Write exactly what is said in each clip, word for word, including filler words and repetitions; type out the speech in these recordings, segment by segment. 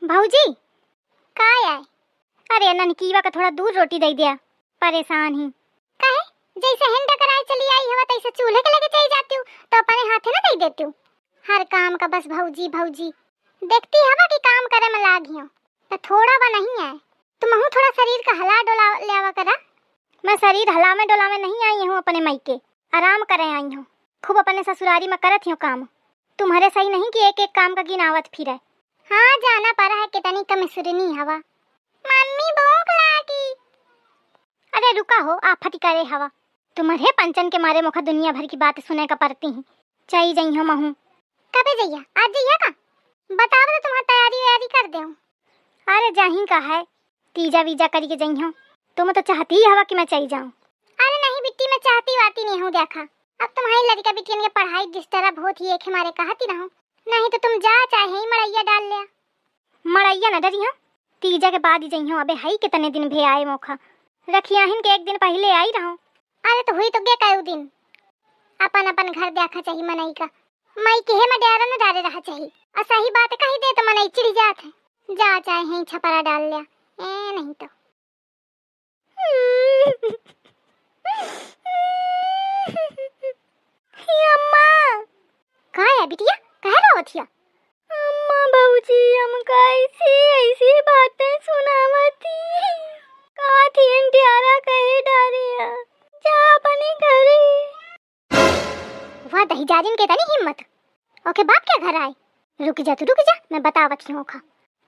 भौजी, का आए? अरे, ननकीवा का थोड़ा दूर रोटी दइ द्या, परेशान ही। काहे? जैसे हिंडा कराए चली आई हवा, तैसे चूल्हे के लगे चली जाती हूँ, तो अपने हाथे ना दइ देती हूँ। हर काम का बस भौजी, भौजी। देखती हवा कि काम करे में लाग हियो, तो थोड़ा बा नहीं आए। तुमहू थोड़ा शरीर का हला डोला ल्यावा करा। मैं शरीर हलावे डोलावे नहीं आई हूँ अपने मायके, आराम करे आई हूँ। खूब अपने ससुरारी में करत हियो काम। तुम्हरे सही नहीं कि एक एक काम का गिनावत फिरे। हाँ, जाना पड़ा है कितनी कमसुरनी हवा। मम्मी, भूख लागी। अरे रुका हो, आफत करे हवा। तुम्हरे पंचन के मारे मोखा दुनिया भर की बात सुने का पड़ती ही। चली जइहो महू। कबे जइया? आज जइया का? बताओ तो तुम्हार तैयारी वैयारी कर देउ। अरे जाही का है, तीजा वीजा करी के जइहो। तुम तो चाहती ही हवा कि मैं चली जाऊँ। अरे नहीं बिट्टी, मैं चाहती वाती नहीं हूँ। देखा, अब तुम्हारी लड़का बिटियन के पढ़ाई disturb होत ही, एक हमारे कहती रहूँ, नहीं तो तुम जा चाहे ही मड़ैया डाल लिया। मड़ैया न डरिहो, तीजा के बाद ही जइहो। अबे हई कितने दिन भे आए मोखा, रखियाहिन के एक दिन पहिले आई रहो। अरे तो हुई तो गे कई दिन, अपन अपन घर देखा चाही मनई का, माई केहे में डेरा न डारे रहा चाही। और सही बात कही दे तो मनई चिढ़ जात है, जा चाहे ही छपरा डाल लिया, ए नहीं तो। हे अम्मा। का है बिटिया, काहे रोवत हिया? अम्मा, भौजी हमका ऐसी ऐसी बातें सुनावत ही। का थी अंधियारा कहे डारे है, जा अपने घरे। वाह, दहिजारिन के तनी हिम्मत। ओके बाप के घर आए। रुक जा तू, रुक जा, मैं बतावत ही ओखा।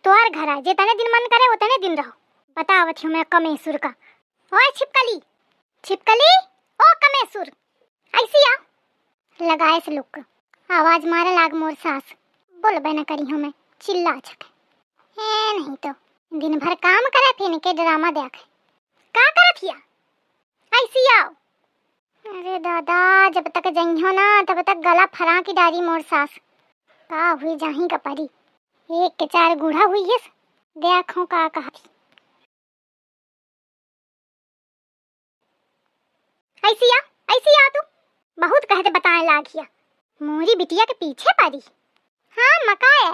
तोहार घर आए, जे तने दिन मन करे, वो तने दिन रहो। बतावत ही मैं कमेसुर का। ओए छिपकली, छिपकली, ओ कमेसुर, ऐसी आ। लगाए से लुक, आवाज मारे लाग मोर सास। बोलबे न करी हूँ मैं, चिल्ला छक। ए नहीं तो, दिन भर काम करे, फिर इनके ड्रामा देखे। का करत हिया? ऐसी आओ। अरे दादा, जब तक जइहो ना, तब तक गला फरा की डारी मोर सास। का हुई जाही का परी। एक के चार बूढ़ा हुई है, देखो का कहती। ऐसी आ, ऐसी आ तू। बहुत कहते बताए लाग हिया। मोरी बिटिया के पीछे परी। हाँ, मका है।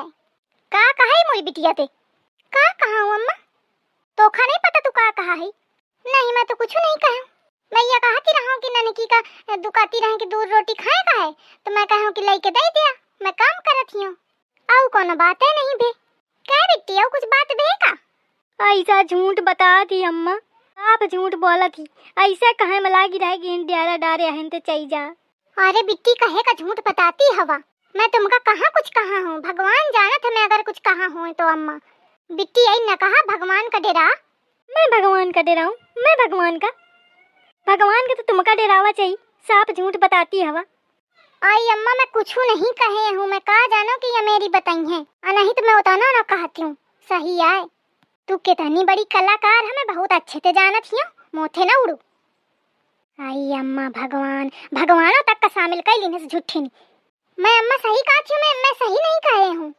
का कहे मोरी बिटिया ते? का कहा हूँ अम्मा? तोखा नहीं पता तू का कहा है? नहीं, मैं तो कुछ नहीं कहा। मैं ये कहती रहा कि ननकी का दुकाती रहे कि दूर रोटी खाए का है, तो मैं कहूँ कि लइके दे दिया, मैं काम करत हियो। आऊ कौनो बात है नहीं बे। क्या बिट्टी, आऊ कुछ बात बे का? ऐसा झूठ बतात ही अम्मा, आप झूठ बोलत ही। ऐसा कहे में लागी रहे कि अंधियारा डारे हन तो चई जा। अरे बिट्टी, कहे का झूठ बताती हवा? मैं तुमका कहाँ कुछ कहा हूँ, भगवान जानत है मैं अगर कुछ कहा हूँ तो अम्मा। बिट्टी, आई न कहा भगवान का डेरा। मैं भगवान का डेराऊँ? मैं भगवान का? भगवान का तो तुमका डेरावा चाहिए, साफ झूठ बताती हवा। आई अम्मा, मैं कुछ नहीं कहे हूँ, मैं का जानो कि ये मेरी बताई है, आ नहीं तो मैं उतना ना कहती हूँ। सही आए, तू कितनी बड़ी कलाकार है, मैं बहुत अच्छे से जानत हियो, मोथे ना उड़ू। आई अम्मा, भगवान, भगवानों तक का शामिल कई लीने से झूठी नहीं। मैं अम्मा सही कहती हूँ, मैं, मैं सही नहीं कहे हूँ।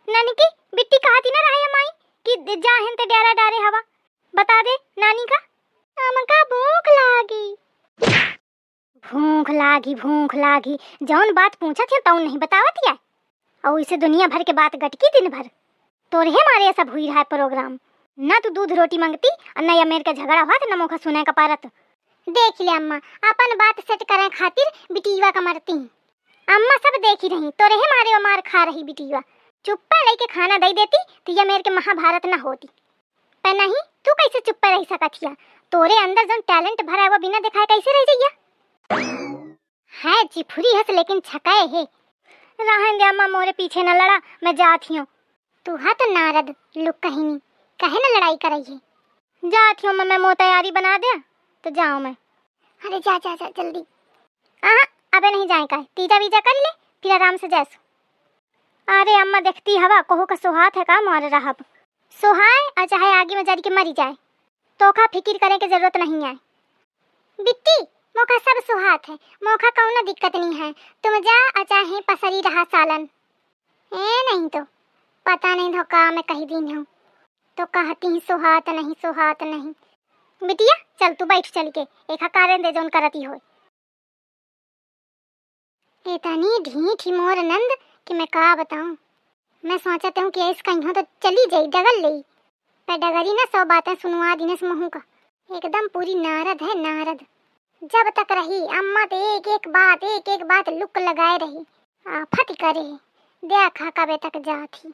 ननकी, बिट्टी कहती ना रहे अम्माई कि जाहिन ते डेरा डारे हवा, बता दे नानी का। हमका भूख लागी। भूख लागी, भूख लागी, जौन बात पूछत है तौन नहीं बतावत है। और इसे दुनिया भर के बात गटकी दिन भर। तोरहे मारे ऐसा भुई रहा है प्रोग्राम। ना तू दूध रोटी मांगती और ना या मेरे का झगड़ा हुआ था, ना मोखा सुनाए का पारत। देख ले अम्मा, अपन बात सेट करे खातिर बिटीवा का मरती। अम्मा सब देखी रही, तोरहे मारे वो मार खा रही बिटीवा। चुप्पा लेके खाना दे देती तो या मेरे के महाभारत ना होती। पर नहीं, तू कैसे चुप्पा रह सकत हिया? तोरे अंदर जौन टैलेंट भरा है वो बिना दिखाए कैसे रह जइया? है चिफुरी हस लेकिन छकाए है। रहन दे अम्मा, मोरे पीछे न लड़ा, मैं जात हियो। तू हा तो नारद लुक कहीं नहीं, कहे न लड़ाई करई है। जात हियो मैं, मैं मो तैयारी बना दे तो जाओ मैं। अरे जा जा जा जल्दी। आहा, अबे नहीं जाए का, तीजा वीजा कर ले, फिर आराम से जैसो। अरे अम्मा देखती हवा, कोहू का सोहात है का मारे रहब। सोहाए आ चाहे आगी में जरी के मरी जाए, तोखा फिकिर करे के जरूरत नहीं है। बिट्टी, मोखा सब सोहात है, मोखा कौनो दिक्कत नहीं है। तुम जा आ चाहे पसरी रहा सालन। ए नहीं तो, पता नहीं धोखा में कही दिन हूँ, तो कहती ही सोहात नहीं, सोहात नहीं। बिटिया, चल तू बैठ चल के, एका कारण दे जौन करती होए। इतनी ढीठ ही मोर नंद कि मैं का बताऊं। मैं सोचत हूँ कि ऐस कहियो तो चली जाई, डगर लेई। पर डगरी ना, सौ बातें सुनवा दीनस महू का। एकदम पूरी नारद है, नारद। जब तक रही अम्मा तो एक एक बात, एक एक बात लुक लगाए रही। आफत करे, देखा कबे तक जात ही।